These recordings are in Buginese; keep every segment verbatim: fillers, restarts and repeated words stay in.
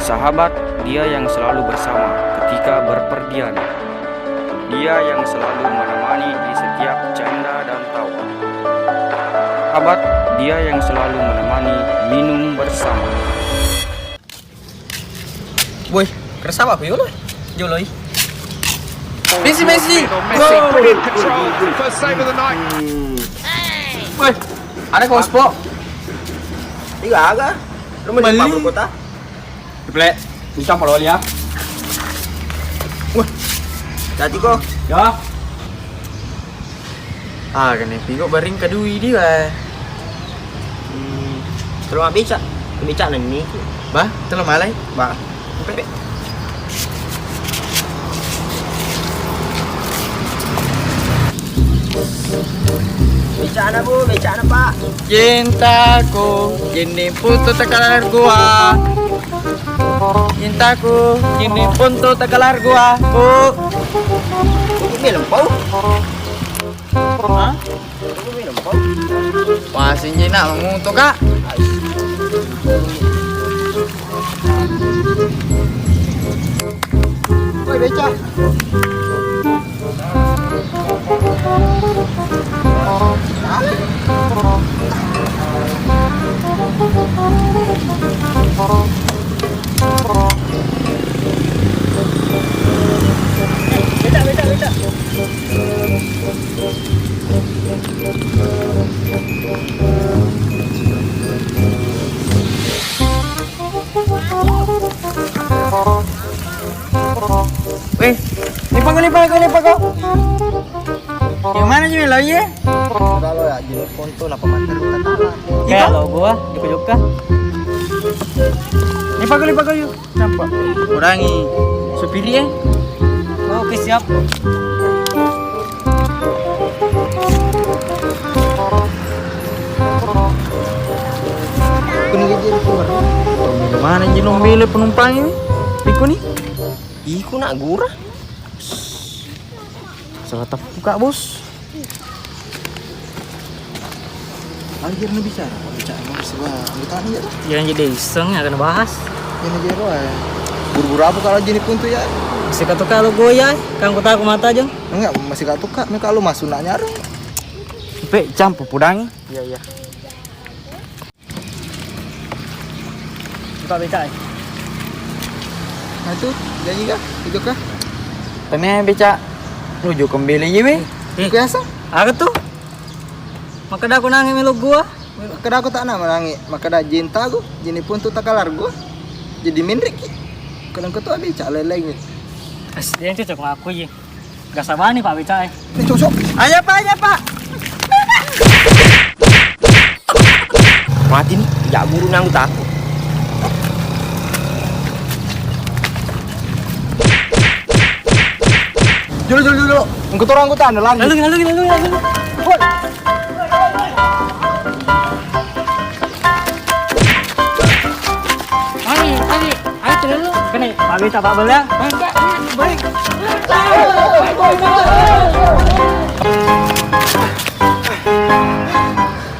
Sahabat, dia yang selalu bersama ketika berpergian. Dia yang selalu menemani di setiap canda dan tawa. Sahabat, dia yang selalu menemani minum bersama. Woi, kerasa apa aku, Yolo? Joloi. Messi, Messi. Messi, brilliant control for save of the night. Woi, ada kau sport? Iya, aga. Lu mau Bali. Di kota? Plek, bisa polo ya. Wah, jadi kok. Ya. Ah, kene pigo baring kadui di wae. Hmm, tolong beca. Beca nenni. Bah, tolong malai. Bah. Pe. Becana, Bu, becana, Pak. Cintaku, kini putus tekalar gua. Cintaku, kini putus tekalar gua, Bu. Ini lempau. Hah? Wah, sinjina mangutu, Kak. Woi, beca. Beca, beca, beca. Weh, lipa ko, lipa ko, lipa ko. Yang mana je lo ye? Kalau ya jenis konto napa mati lu kata. Kayak lo gua, jokka-jokka. Lipa ko, lipa ko, yuk. Nampak? Kurangi supiri ya. Oke, siap. Kuni aja di luar. Mana je nombele penumpang ini? Iku nih. Iku nak gura. Salah teppu, Kak, Bos. Anjir, na bicara, Pak, bicara emang sebab anggota ni ya. Jangan jadi iseng ya, kena bahas. Ini jero, eh. Buru-buru apa kalau jenis puntu ya? Masih katu kalau goyah, kan kota aku mata aja. Enggak, masih katu, Kak. Ini kalau masuk nak nyari. Pe, campur pudangi. Iya, iya. Buka beca, eh. Nah, itu, janji kah? Itu kah? Tania beca. Nuju kembali aja, weh. Eh, eh. Biasa. Apa tuh? Makkeda ko nangi melo gua. Makkeda ko tak nama nangi. Makkeda jinta gua. Jini pun tu takalar gua. Jadi menrik ki. Kadang ketua beca lain-lain. As, dia cocok sama aku, ji. Gak sabar nih, Pak, beca, eh. Ini cocok. Ayo, Pak, ayo, Pak. Mati nih, tidak guru nang takut. Jolo, jolo, jolo. Engko torang anggota anu lari. Lalu, lalu, lalu, lalu. Woi. Ayo, ayo, ayo, terus lu. Kene, Pak Beta, Pak Bela. Bangka, balik.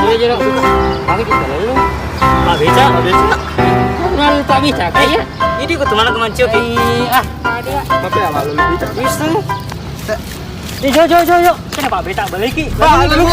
Iya, iya, Pak Beta. Pak Beta. Pak Beta. Kenal Pak Beta, kayak. Ini ke teman kemancing, oke. Ah. Tapi ya, malu lebih. Bisa. Eh, jo, jo, jo, jo. Kenapa beta balik ki? Pak, lu.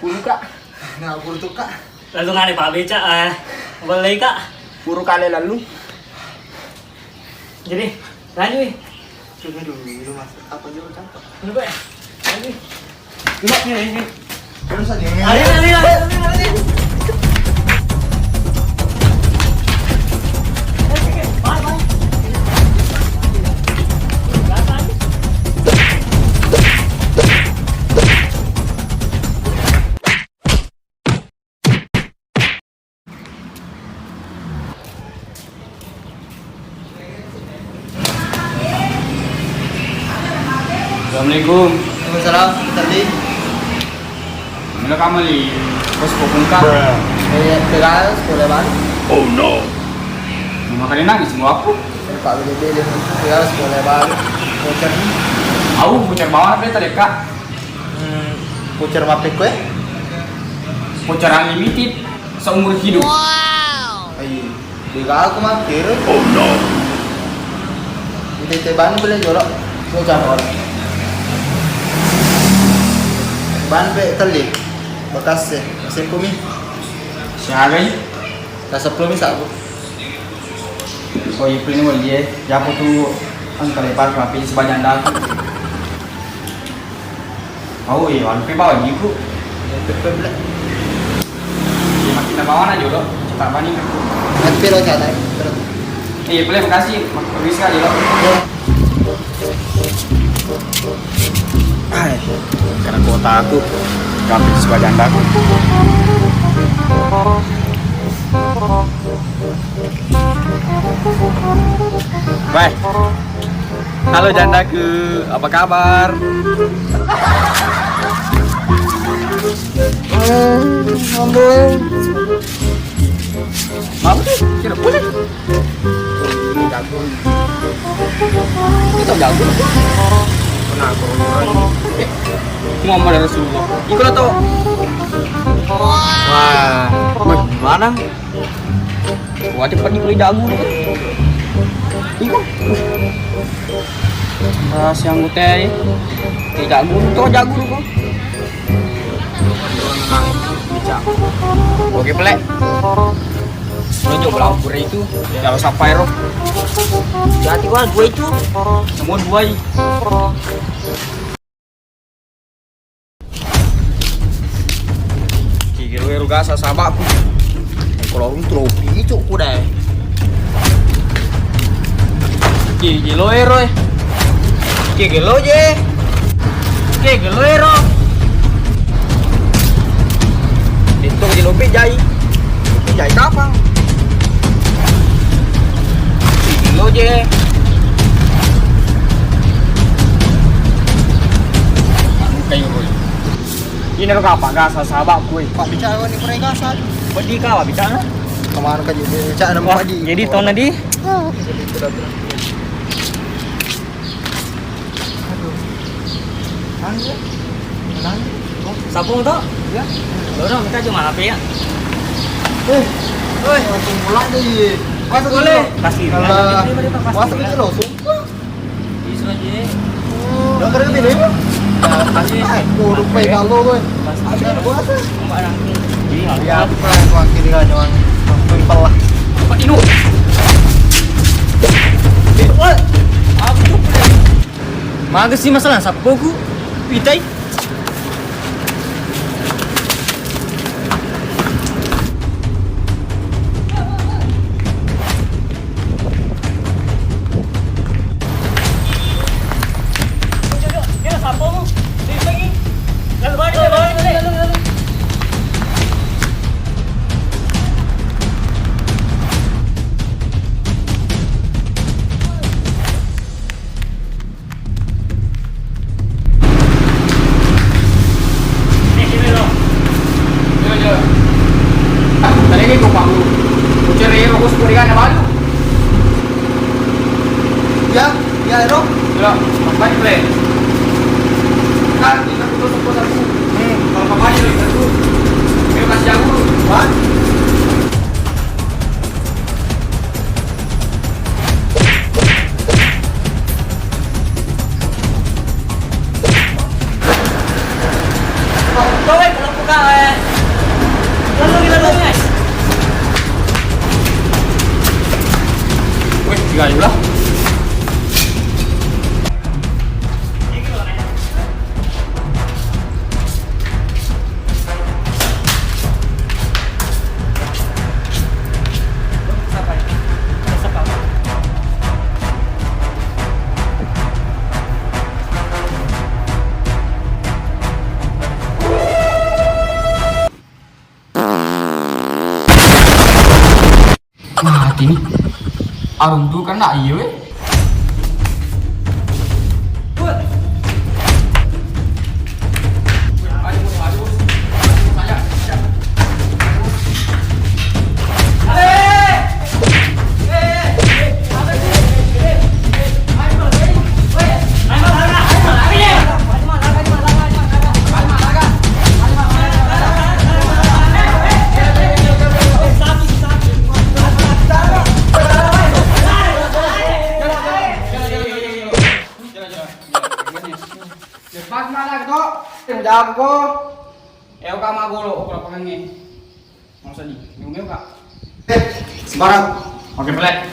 Puru, Kak. Nah, puru tuh, Kak. Lalu ngane Pak Beca, eh, boleh, Kak? Puru kale lalu. Jadi, lanjut, wi. Coba dulu, minum, Mas. Apa dulu, Kak? Coba, ya. Lanjut. Coba, ini, ini. Terus aja, ini. Ayo, ayo, ayo, ayo, ayo. Bye, bye. Assalamualaikum. Waalaikumsalam. Tadi. Mula kamu li, bos, kokungka. Eh, tegal sekolah baru. Oh no. Makanya nangis mau aku. Pak beli-beli, tegal sekolah baru. Voucher. Au, voucher bawah apa tadi, Kak? Hmm, voucher mape kue? Voucher unlimited seumur hidup. Wow. Ai, de gaga ku makkiro. Oh no. Ite-ite ban bele jolo. Lo jangan. Ban pe telli. Bekas e, seppulo mi. Siaga i? Ka seppulo mi sabbu. Oh iya, paling wali e. Japo tu engka lepas mapi sebajang daku. Au, iya, anu pe bawa jiku. Iya, pe, pe, ble. Iya, makin na bawa na jolo. Cetak bani aku. Nanti lo catat, terus. Iya, boleh, makasih. Mak-, permisi aja lo. Iya. Ai, karena kuota aku. Gak habis bawa janda aku. Weh. Halo jandaku, apa kabar? Mau tuh, kira boleh. Ini jago. Ini tau jago. Kenapa? Muhammad Rasulullah. Ikut atau? Wah, wih, mana? Wajib pergi beli jagung. Iko. Ah, siang teh. Tidak guru to jagung ko. Oke, pelek. Lo coba lapor itu. Kalau sampai roh. Jadi wah dua itu. Semua dua i. Kigelo ero gasa sabakku. Kalau rung tulo picuk ku deh. Kigelo ero e. Kigelo je. Kigelo ero. Itu kigelo pe jai. Jai kapang. Kigelo je. Kayu boy. Ini lo kapang gasa sabakku e. Pak bicara ni pura gasa. Peddi ka bicara. Kemana ka juga bicara nama Pak di. Jadi tahun tadi. Aduh. Anu ya. Menang ya. Sapu to? Ya. Lo dong kita cuma apa ya? Eh, woi, langsung pulang deh. Masa boleh? Kasih. Masa kecil lo, sumpah. Bisa aja. Udah kerja gini ya? Ya, kasih. Eh, udah pay kalau gue. Kasih. Ada puasa. Mbak nanti. Iya. Ya, apa yang gua kiri aja, Bang. Simpel lah. Apa ini? Eh, woi. Aku tuh. Maga sih masalah sapoku. Pitai. Tadi ini gua panggul. Gua cari rokok sepuluh ribu ada baru. Ya, ya, Ero. Ya, balik, Bre. Kan, kita putus, putus aku. Hmm. Kalau Papa aja, itu. Dia kasih aku. Wah. Weh, tiga aja lah. Mati ni. Arung tu kena iya weh. Anak to, yang jago. Eo ka magolo, okra pakange. Mau sedih, nyumeo ka. Sembarang. Oke, play.